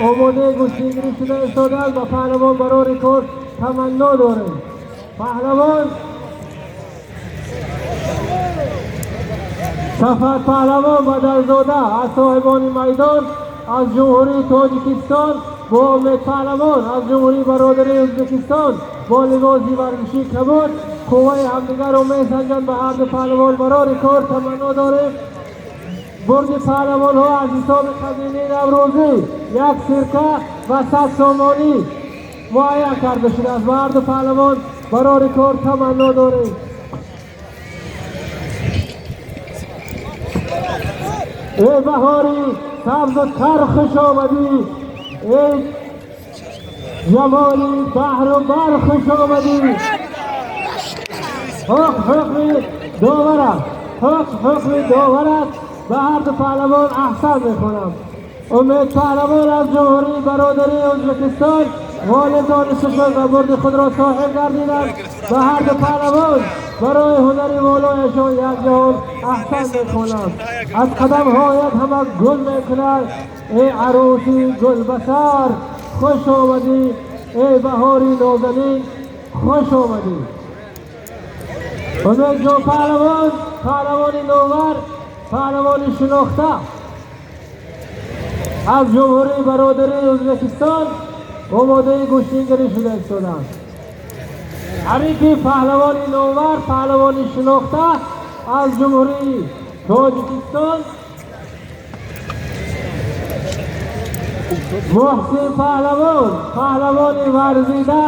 омодаи гӯштингирӣ шуда истодаанд. Ба паҳлавон барори кор таманно дорем. Паҳлавон Сафар паҳлавон Бадалзода аз соҳибони майдон аз Ҷумҳурии Тоҷикистон бо Умед паҳлавон аз Ҷумҳурии бародарии Ӯзбекистон бо либоси варзишии кабуд қувваи ҳамдигарро месанҷанд. Ба ҳар ду паҳлавон барори кор таманно дорем. Бурди паҳлавонҳо аз ҳисоби хазинаи наврӯзӣ як сирка ва 100 сомонӣ муайян карда шудааст. Ба ҳар ду паҳлавон барори кор таманно дорем. Эй баҳори сабзу тар хуш омадӣ, эй ҷамоли баҳру бар хуш омадӣ. Ҳукм ҳукми довар аст, ҳукм ҳукми довар аст. Ба ҳар ду паҳлавон аҳсан мехонам. Умед паҳлавон аз Ҷумҳурии бародарии Ӯзбекистон ғолиб дониста шуд ва бурди худро соҳиб гардиданд. Ба ҳар ду паҳлавон барои ҳунари волояшон як ҷаҳон аҳсан мехонам. Аз қадамҳоят ҳама гул мекунад, эй арӯси гулбасар хуш омадӣ, эй баҳори нозанин хуш омадӣ. Умед ҷон паҳлавон, паҳлавони новар, паҳлавони шинохта аз Ҷумҳурии бародарии Ӯзбекистон омодаи гӯштингирӣ шуда истодаанд. Ҳарифи паҳлавони новар, паҳлавони шинохта аз Ҷумҳурии Тоҷикистон Муҳсин паҳлавон, паҳлавони варзида,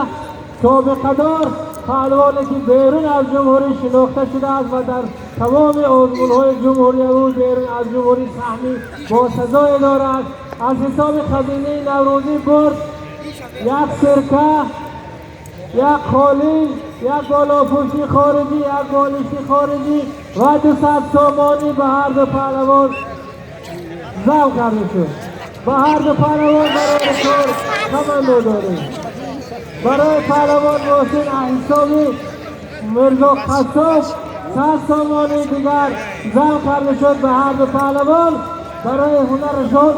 собиқадор, паҳлавоне ки берун аз ҷумҳурӣ шинохта шудааст ва дар тамоми озмунҳои ҷумҳурияву берун аз ҷумҳурӣ саҳми босазое дорад. Аз ҳисоби хазинаи наврӯзӣ бурд як сирка, як қолин, як болопӯши хориҷӣ, як болишти хориҷӣ ва 200 сомонӣ ба ҳар ду паҳлавон зам карда шуд. Ба ҳар ду паҳлавон барои кор таманно дорем. Барои паҳлавон Муҳсин аз ҳисоби Мирзо Қассоб 100 сомонӣ дигар зам карда шуд. Ба ҳар ду паҳлавон барои ҳунарашон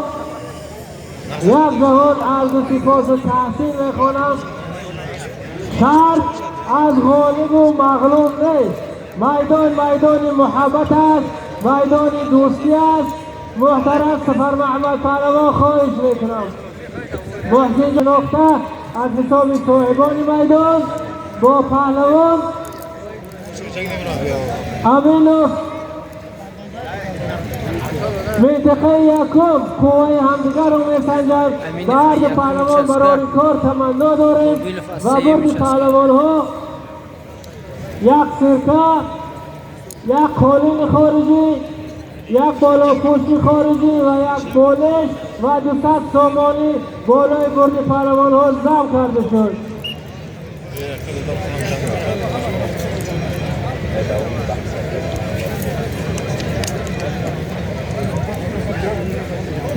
як ҷаҳон арзу сипосу таҳсин мехонам. Шарт аз ғолибу мағлуб нест. Майдон майдони муҳаббат аст, майдони дӯстӣ аст. Муҳтарам Сафар Маҳмад паҳлавон хоҳиш мекунам. Муҳсин шинохта аз ҳисоби соҳибони майдон бо паҳлавон Аминов минтақаи якум қувваи ҳамдигарро месанҷанд. Ба ҳар ду паҳлавон барори кор таманно дорем ва бурди паҳлавонҳо як сирка, як қолини хориҷӣ, як болопӯшти хориҷӣ ва як болиш ва 200 сомонӣ болои бурди паҳлавонҳо зам карда шуд.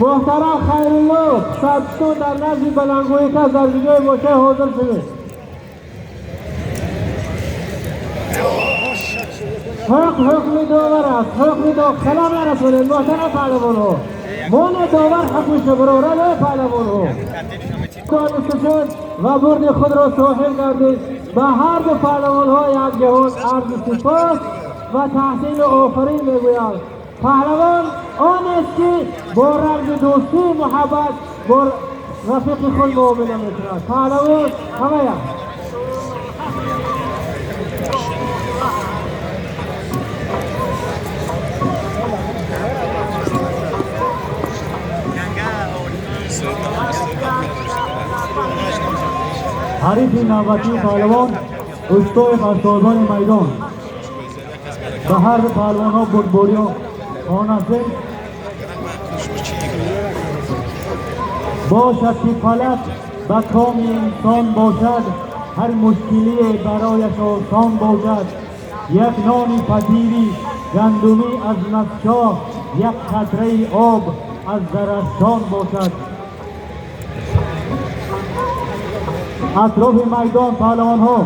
Муҳтарам Хайрулло Сабтон дар назди баландгӯи кас дар ҷои боша ҳозир шудед. Ҳукм ҳукми довар аст, ҳукми довар салом нарасонед муҳтарам паҳлавонҳо. Моне довар ҳукмашо барорад паҳлавонҳо. Дониста шуд ва бурди худро соҳиб гардид. Ба ҳар ду паҳлавонҳо як ҷаҳон арзу сипос ва таҳсину офарин мегӯянд. Паҳлавон он аст ки бо рамзи дӯстию муҳаббат бо рафиқи худ муомила мекунад. Паҳлавон ҳамая. Ҳарифи навбатии паҳлавон устои қассобони майдон. Ба ҳар ду паҳлавонҳо бурдбориҳо хонасем. Бошад ки фалак ба коми инсон бошад, ҳар мушкилие барояш осон бошад. Як нони фатири гандумӣ аз Насшоҳ, як қатраи об аз Зарафшон бошад. Атрофи майдон паҳлавонҳо.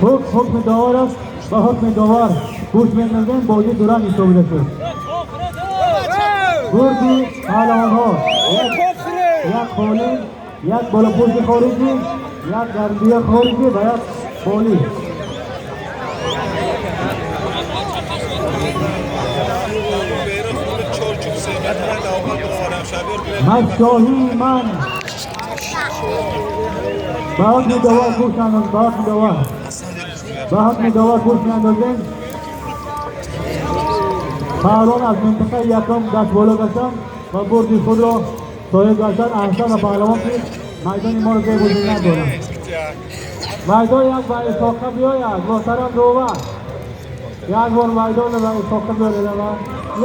Ҳукм ҳукми довар аст. Ба ҳукми довар гӯш мендозем. Бозӣ дуранг ҳисобида шуд. бурди паҳлавонҳо як қолин, як болопӯши хориҷӣ, як гармдия хориҷӣ ва як болиш. Мазшоҳии ман ба ҳукми довар гӯш андоз, ба ҳукми довар, ба ҳукми довар гӯш меандозем. Паҳлавон аз минтақаи якум даст боло гаштанд ва бурди худро соҳиб гаштанд. Аҳсан ба паҳлавон ки майдони моро зебо зинат доранд. Майдон як ба ифоқа биёяд, муҳтарам довар. Як бор майдонро ба ифоқа биёред.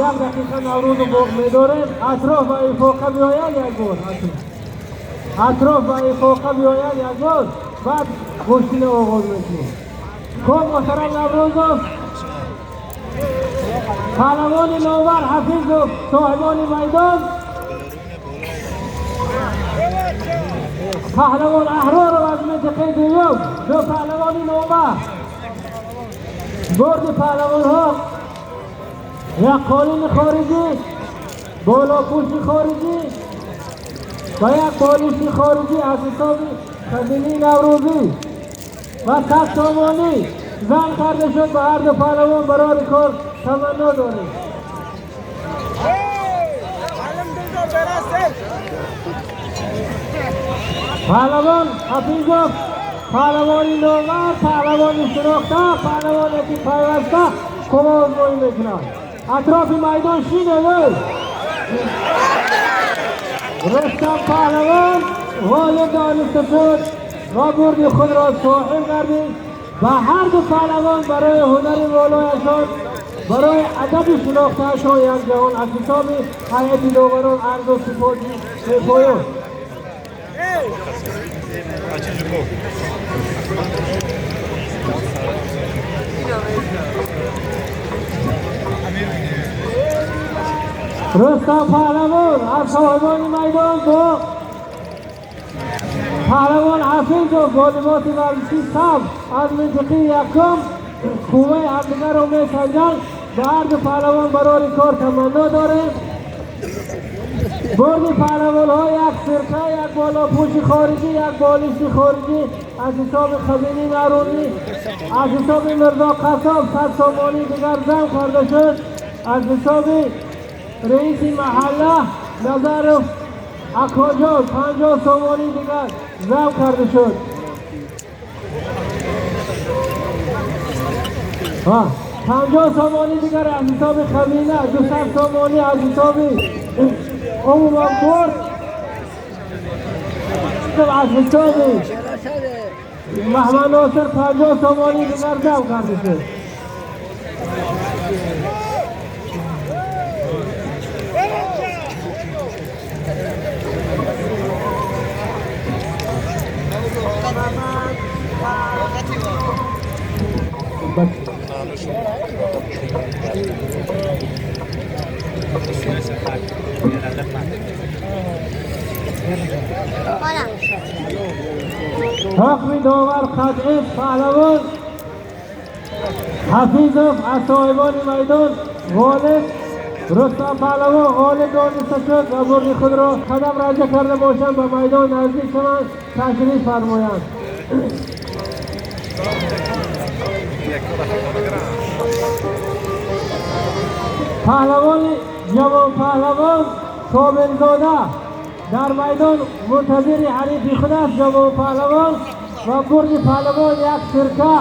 Як дақиқа Наврӯзу боғ медорем. Атроф ба ифоқа биёяд як бор. Атроф ба ифоқа биёяд як бор. Баъд гӯштиро оғоз мекунем. Хуб, муҳтарам Наврӯзов, паҳлавони Новар Ҳафизов, соҳибони майдон, паҳлавон Аҳроров аз минтақаи дуюм, ду паҳлавони Новар. Бурди паҳлавонҳо як қолини хориҷӣ, болопӯши хориҷӣ ва як болиши хориҷӣ аз ҳисоби хазинаи Наврӯзӣ ва 100 сомонӣ зан карда шуд. Ба ҳар ду паҳлавон барори кор таманно дорем. Паҳлавон Ҳафизов, паҳлавони Новар, паҳлавони шинохта, паҳлавоне ки пайваста қувва мекунад. Атрофи майдон шинед. Рустам паҳлавон ғолиб дониста шуд ва бурди худро соҳиб гардид. Ба ҳар ду паҳлавон барои ҳунари волояшон, барои адаби шинохтаашон як ҷаҳон аз ҳисоби ҳайати доварон арзу сипоси бепоён. Рустам паҳлавон аз соҳибони майдон бо паҳлавон Ҳафизов бо либоси варзиши сабз аз минтақаи якум қувваи ҳамдигарро месанҷанд. Ба ҳар ду паҳлавон барори кор таманно дорем. Бурди паҳлавонҳо як сирка, як болопӯши хориҷӣ, як болиши хориҷӣ аз ҳисоби хазинаи Наврӯзӣ, аз ҳисоби Мирзо Қассоб 100 сомонӣ дигар зам карда шуд, аз ҳисоби раиси маҳалла Назаров Акоҷон 50 сомонӣ дигар зам карда шуд. 50 сомонӣ дигар аз ҳисоби хазина, 200 сомонӣ аз ҳисоби умуман бурд, аз ҳисоби Маҳмад Носир 50 сомонӣ дигар зам карда шуд. ҳукми довар қатъӣ. Паҳлавон Ҳафизов аз соҳибони майдон ғолиб, Рустам паҳлавон ғолиб дониста шуд ва бурди худро қадам раҷа карда бошанд, ба майдон наздик шаванд, ташриф фармоянд. Паҳлавони ҷавон, паҳлавон Собирзода дар майдон мунтазири ҳарифи худ аст. Ҷавон паҳлавон ва бурди паҳлавон як сирка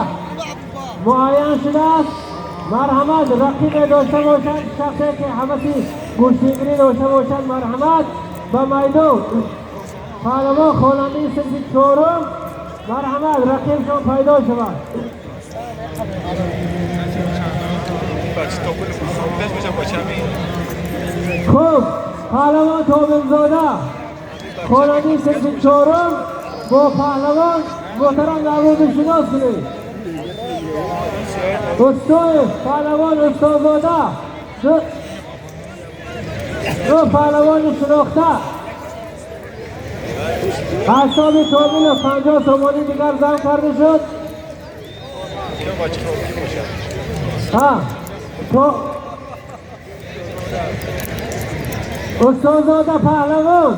муайян шудааст. Марҳамат, рақибе дошта бошад, шахсе ки ҳаваси гӯштингирӣ дошта бошад, марҳамат ба майдон. Паҳлавон хонандаи синфи чорум, марҳамат, рақибшон пайдо шавад. Хуб, паҳлавон Тобирзода хонандаи синфи чорум бо паҳлавон муҳтарам Наврӯзу шинос кунед. Устоев, паҳлавон Устозода, ду паҳлавони шинохта. Ҳисоби Тобилов 50 сомонӣ дигар зам карда шуд. Устозода паҳлавон,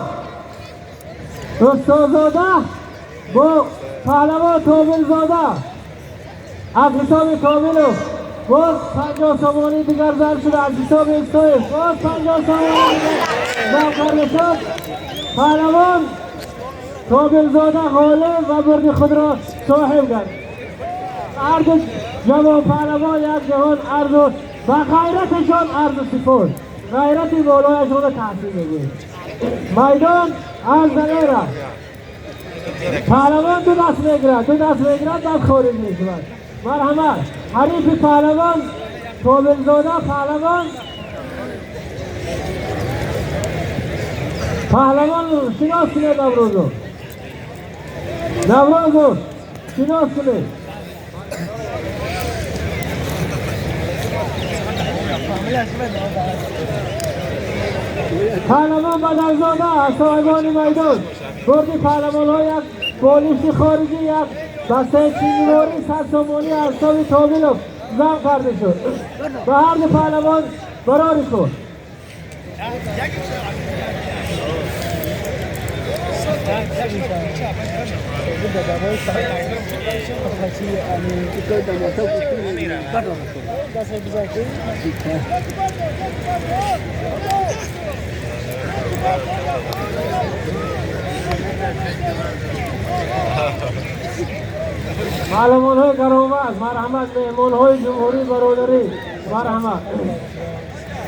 Устозода бо паҳлавон Тобилзода аз ҳисоби Комилов боз 50 сомонӣ дигар зарб шуда, аз ҳисоби Истоев боз 50 сомонӣ дигар зарб карда шуд. Паҳлавон Тобилзода ғолиб ва бурди худро соҳиб гардид. Ҳар ду ҷавон паҳлавон як ҷаҳон арзу ба ғайраташон арзу сипос, ғайрати болояшонро таҳсин мегӯем. Майдон аз замера паҳлавон ду даст мегирад, ду даст мегирад, баъд хориҷ мешавад. Марҳамат, ҳарифи паҳлавон Тобилзода, паҳлавон паҳлавон шинос кунед Наврӯзу, Наврӯзу шинос кунед. Паҳлавон Бадарзода аз соҳибони майдон бурди паҳлавонҳо як болишти хориҷӣ, як бастаи чиниворӣ 100 сомонӣ аз ҳисоби Тобилов зам карда шуд. Ба ҳар ду паҳлавон барори кун. Паҳлавонҳои гаронваз, марҳамат, меҳмонҳои ҷумҳурии бародарӣ, марҳамат.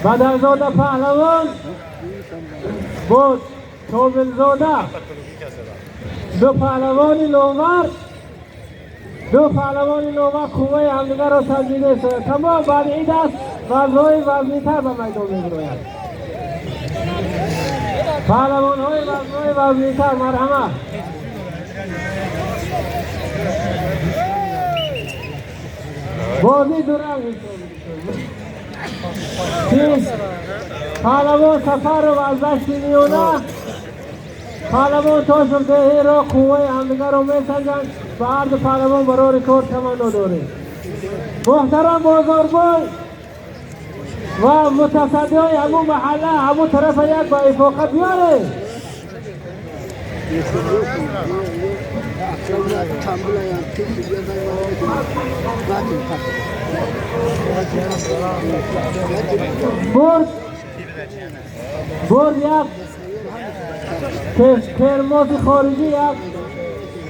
Бадарзода паҳлавон бо Тобилзода, ду паҳлавони номвар, ду паҳлавони номвар қувваи ҳамдигарро санҷида истода. Тамом баъди ин даст вазнҳои вазнитар ба майдон мебирояд. Паҳлавонҳои вазнҳои вазнитар, марҳамат. Бозӣ дуранг паҳлавон Сафаров аз дасти миёна, паҳлавон Тошев деҳиро қувваи ҳамдигарро месанҷанд. Ба ҳар ду паҳлавон барори кор таманно дорем. Муҳтарам бозорбой ва мутасаддиҳои ҳамун маҳалла ҳамун тарафа як ба ифоқа биёред. Бурд бурд як термоси хориҷӣ, як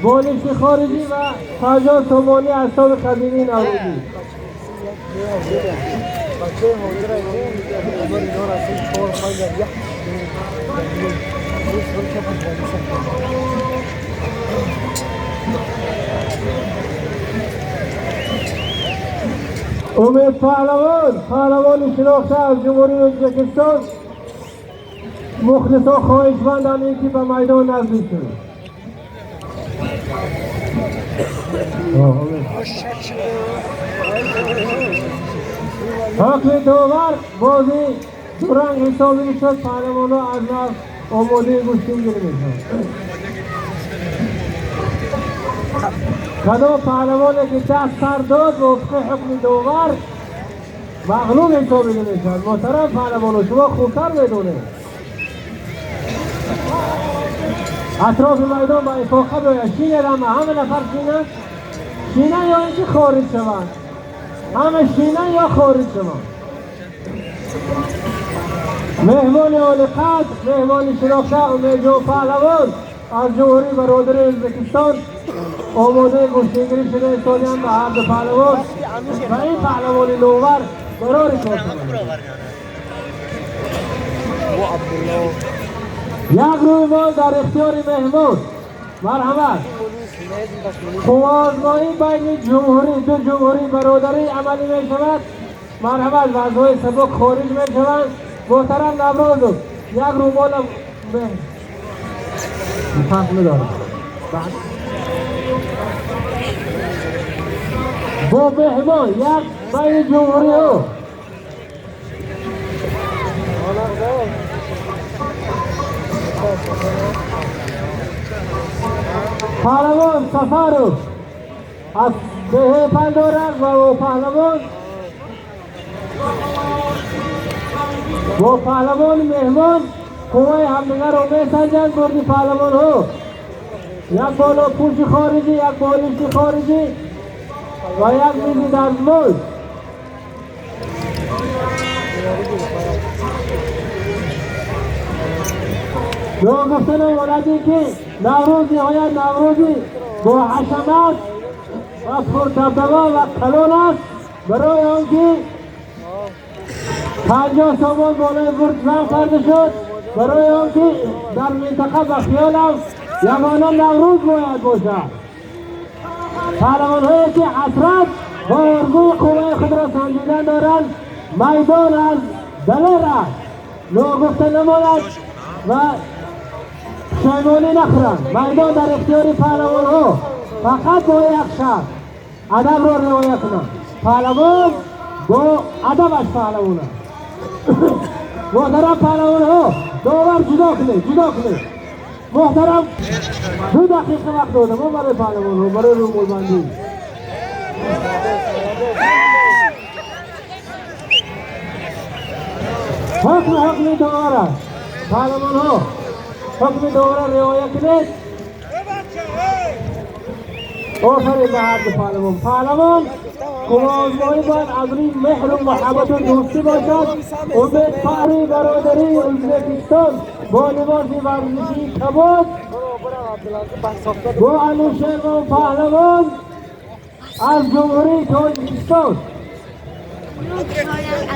болишти хориҷӣ ва 50 сомонӣ аз ҳисоби хазинаи Наврӯзӣ. Умед паҳлавон, паҳлавони шинохта аз Ҷумҳурии Ӯзбекистон, мухлисо хоҳишманданд ин ки ба майдон наздик шавед. Ҳукми довар бозӣ дуранг ҳисобида шуд. Паҳлавонҳо аз нав омодаи гӯштингирӣ мешаванд. Кадом паҳлавоне ки даст сар дод, мувофиқи ҳукми довар мағлуб ҳисобида мешавад. Муҳтарам паҳлавоно, шумо хубтар медонед. Атрофи майдон ба ифоқа биёяд. Шинед ҳама, ҳама нафар шинанд, шинанд ё ин ки хориҷ шаванд. Ҳама шинанд ё хориҷ шаванд. Меҳмони олиқадр, меҳмони шинохта Умедҷон паҳлавон аз Ҷумҳурии бародари Ӯзбекистон омодаи гӯштингирӣ шуда истодианд. Ба ҳар ду паҳлавон ва ин паҳлавони номвар барори кор шаванд. Як рӯймол дар ихтиёри меҳмон. Марҳамат. Қувваозмоӣ байни ҷумҳурӣ, ду ҷумҳурии бародарӣ амалӣ мешавад. Марҳамат, вазнҳои сабук хориҷ мешаванд. Муҳтарам Наврӯзов, як рӯмолам фарқ надорад. Бо меҳмон як байни ҷумҳуриҳо. Паҳлавон Сафаров аз деҳаи Пандорак ва бо паҳлавони меҳмон Қувваи ҳамдигарро месанҷанд бурди паҳлавонҳо. Як болопӯши хориҷӣ, як болишти хориҷӣ ва як мизи дарзмол. Ногуфта намонад ин ки Наврӯз ниҳоят Наврӯзи бо ҳашамат ва пурдабдаба ва калон аст, барои он ки 50 сомон болои бурд зам карда шуд, барои он ки дар минтақа ба хиёлам ягона Наврӯз бояд бошад. Паҳлавонҳое ки ҳасрат ва орзуи қувваи худро санҷидан доранд, майдон аз далер аст. Ногуфта намонад ва пушаймонӣ нахӯранд. Майдон дар ихтиёри паҳлавонҳо, фақат бо як шарт: адабро риоя кунанд. Паҳлавон бо адабаш паҳлавон аст. Муҳтарам паҳлавонҳо, довар ҷудо кунед, ҷудо кунед. Муҳтарам, 2 дақиқа вақт додам барои паҳлавонҳо барои рӯмолбандӣ. Ҳукми ҳукми довар аст. Паҳлавонҳо, ҳукми доварро риоя кунед. Офарин ба ҳар ду паҳлавон. Паҳлавон қувваозмоӣ бояд аз рӯи меҳру муҳаббату дӯстӣ бошад. Умед Фахри бародарии Ӯзбекистон бо либоси варзишии кабуд бо Анӯшервон паҳлавон аз Ҷумҳурии Тоҷикистон.